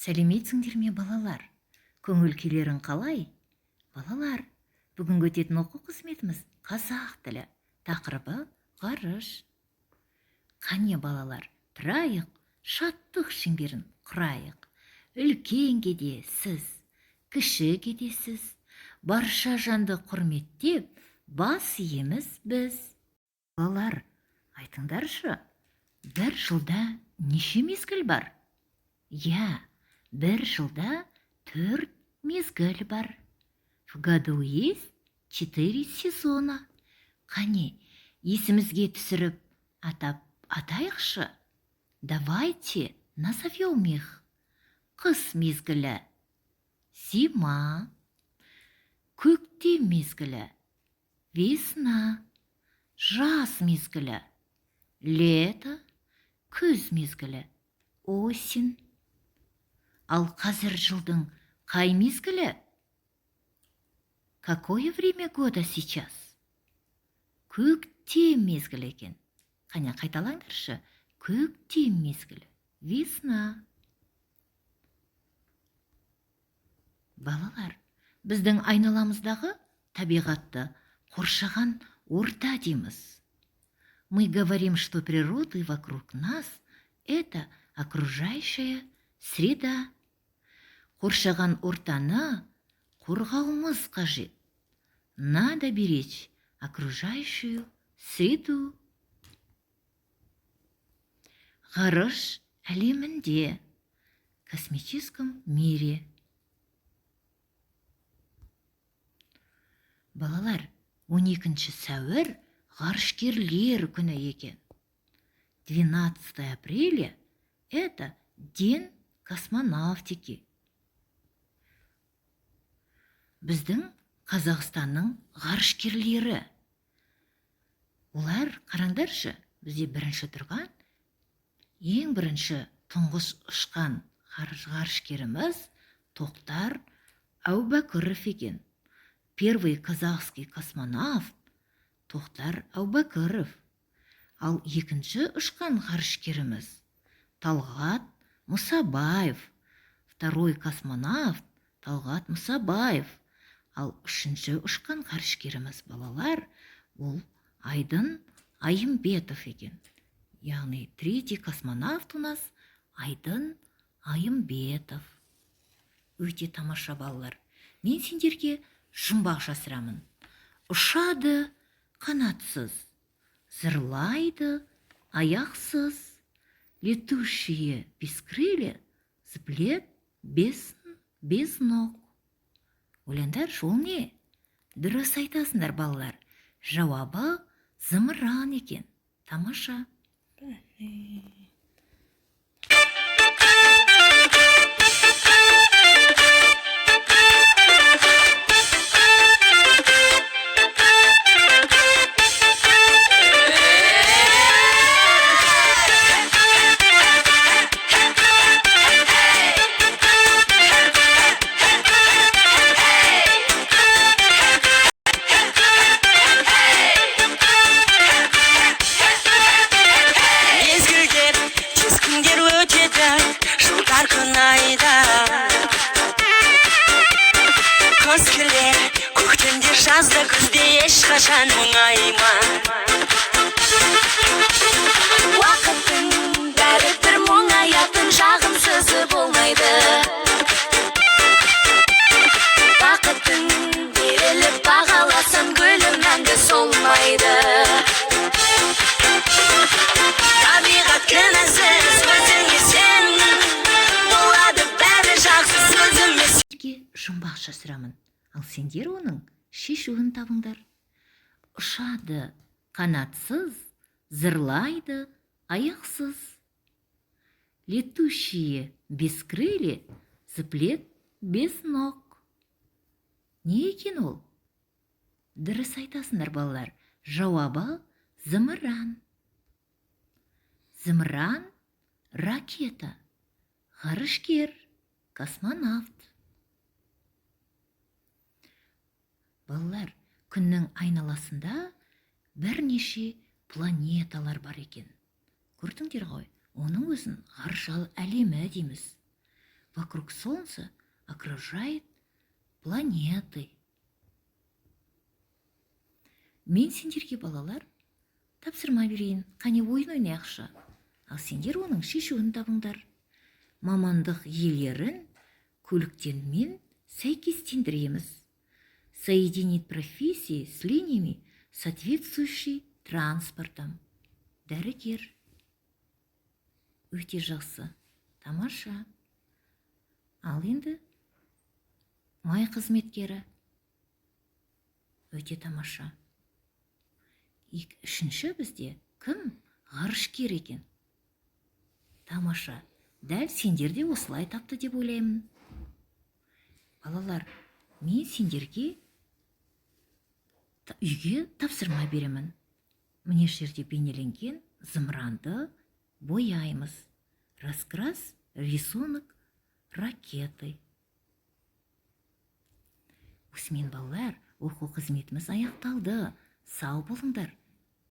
Сәлеметсіңдер ме, балалар? Көңіл күйлерің қалай? Балалар, бүгінгі өтетін оқу қызметіміз қазақ тілі. Тақырыбы ғарыш. Қане, балалар, тұрайық, шаттық шеңберін құрайық. Үлкенге де сіз, кішіге де сіз, барша жанды құрметтеп, бас иеміз біз. Балалар, айтыңдаршы, бір жылда неше мезгіл бар? Иә, бір жылда төрт мезгіл бар. В году есть четыре сезона. Қане, есімізге түсіріп атап атайықшы. Давайте назовем их. Қыс мезгілі — зима, көктем мезгілі — весна, жаз мезгілі — лето, күз мезгілі — осень. Ал қазір жылдың қай мезгілі? Какое время года сейчас? Көктем мезгілі екен. Қане, қайталаңдаршы: көктем мезгілі — весна. Балалар, біздің айналамыздағы табиғатты қоршаған орта дейміз. Мы говорим, что природа вокруг нас — это окружающая среда. Қоршаған ортаны қорғауымыз қажет. Надо беречь окружающую среду. Ғарыш әлемінде, космическом мире. Балалар, 12 сәуір ғарышкерлер күні екен. 12 апреля — это день космонавтики. Біздің Қазақстанның ғарышкерлері, олар, қараңдаршы, бізде бірінші тұрған, ең бірінші, тұңғыш ұшқан ғарышкеріміз Тоқтар Әубәкіров екен. Первый казахский космонавт Тоқтар Әубәкіров. Ал екінші ұшқан ғарышкеріміз Талғат Мұсабаев. Второй космонавт Талғат Мұсабаев. Ал үшінші ұшқан ғарышкеріміз, балалар, ол Айдын Айымбетов екен. Яғни третий космонавт у нас Айдын Айымбетов. Өте тамаша, балалар. Мен сендерге жұмбақ жасырамын. Ұшады қанатсыз, зырлайды аяқсыз. Летущие без крылья, зыплет без ног. Ойлаңдаршы, ол не? Дұрыс айтасыңдар, балалар, жауабы зымыран екен. Тамаша! Мезгілдер тез, күндер өтеді, жылдар, күн, айда. Қыс келер көктемде, жазда, күзде, ешқашан мұңайма. Уақыттың бәрі бір мұңаятын, жағымсызы болмайды. Бақыттың беріліп бағаласаң, гүлі мәңгі солмайды. Табиғат кінәсіз, өзіңе сен, болады бәрі жақсы, сөзіме. Сендерге жұмбақ жасырамын, ал сендер оның шешуін табыңдар. Ұшады қанатсыз, зырлайды аяқсыз. Летущие без крылья, зыплет без ног. Не екен ол? Дұрыс айтасыңдар, балалар, жауабы зымыран. Зымыран — ракета, ғарышкер — космонавт. Балалар, күннің айналасында бірнеше планеталар бар екен. Көрдіңдер ғой, оның өзін ғарыш әлемі дейміз. Вокруг Солнца окружает планеты. Мен сендерге, балалар, тапсырма берейін. Қане, ойын ойнайықшы. Ал сендер оның шешуін табыңдар. Мамандық иелерін көліктермен сәйкестендіреміз. Соединить профессии с линиями, соответствующей транспортом. Дәрігер. Өте жақсы, тамаша. Ал енді май қызметкері. Өте тамаша. Үшінші бізде кім? Ғарышкер екен. Тамаша. Дәл сендер де осылай тапты деп ойлаймын. Балалар, мен сендерге үйге тапсырма беремін. Міне, жерде бейнеленген зымыранды бояймыз. Раскрась рисунок ракеты. Осымен, балалар, оқу қызметіміз аяқталды. Сау болыңдар.